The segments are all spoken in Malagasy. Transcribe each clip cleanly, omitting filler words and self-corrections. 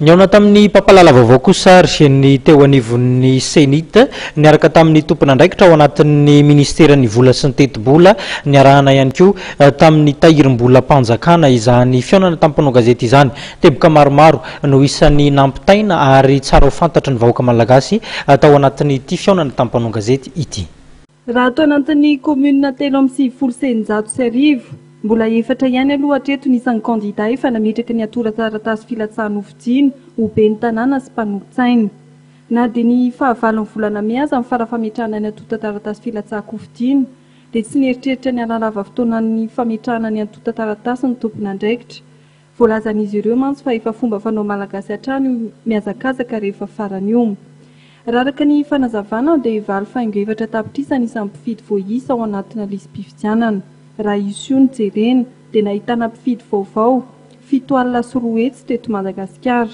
Nihaona tamin'ny mpampahalala vaovao kosa ary ny teo anivon'ny Cenit, niaraka tamin'ny tompon'andraikitra ao anatin'ny ministeran'ny vola sy ny tetibola, niarahana ihany koa tamin'ny tahirim-bolam-panjakana izany fihaonana tamin'ny mpanao gazety izany. Teboka maromaro no isan'ny nampitaina ary tsara ho fantatry ny vahoaka malagasy tao anatin'ity fihaonana tamin'ny mpanao gazety ity. Raha ato anatin'ny kaominina 1893, mbola efatra ihany aloha hatreto ny isan'ny kandida efa nametraka ny antoran-taratasy filatsahana hofidiana ho ben'ny tanàna sy mpanolotsaina. Na dia ny fahavalon'ny volana mey aza ny fara-fametrahana ny antontan-taratasy filatsahan-kofidiana dia tsy nieritreritra ny hanalava fotoana ny fametrahana ny antontan-taratasy ny tompon'andraikitra. Voalazan'izy ireo mantsy fa efa fomba fanao malagasy hatrany io mihazakazaka rehefa farany io. Raha araka ny fanazavana dia 8.4 tapitrisa ny isan'ny mpifidy voaisa ao anatina lisi-pifidianana. Raha io no jerena dia nahitana mpifidy vaovao 207 teto Madagasikara.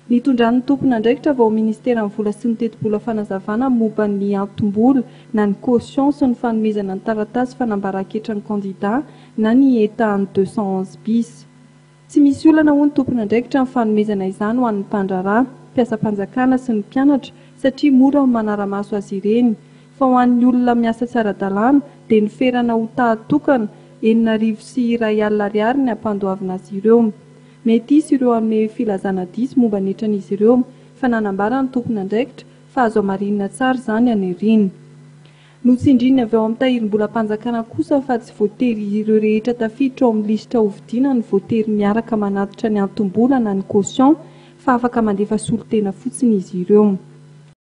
Nitondran'ny tompon'andraikitra avy ao Ministeran'ny vola sy ny tetibola fanazavana momba ny antom-bola na ny caution sy ny fanomezana ny taratasy fanambaran-ketra ny kandida na ny état en 211 bis. Tsy misy olana hoy ny tompon'andraikitra ny fanomezana izany ho an'ny mpandraharaha, mpiasam-panjakana sy ny mpianatra satria mora ny manara-maso azy ireny fa ho an'ny olona miasa tsy ara-dalàna dia noferana ho taha tokana 1061 ariary ny hampandoavina azy ireo. Mety hisy ireo hanome filazana diso momba ny hetran'izy ireo, fa nanambara ny tompon'andraikitra fa azo hamarinina tsara izany any aoriana. Notsindrin'ny avy ao amin'ny tahirim-bolam-panjakana kosa fa tsy voatery ireo rehetra tafiditra ao amin'ny lisitra hovidiana no voatery miaraka manatitra ny antom-bola na ny caution fa afaka mandefa solontena fotsiny izy ireo.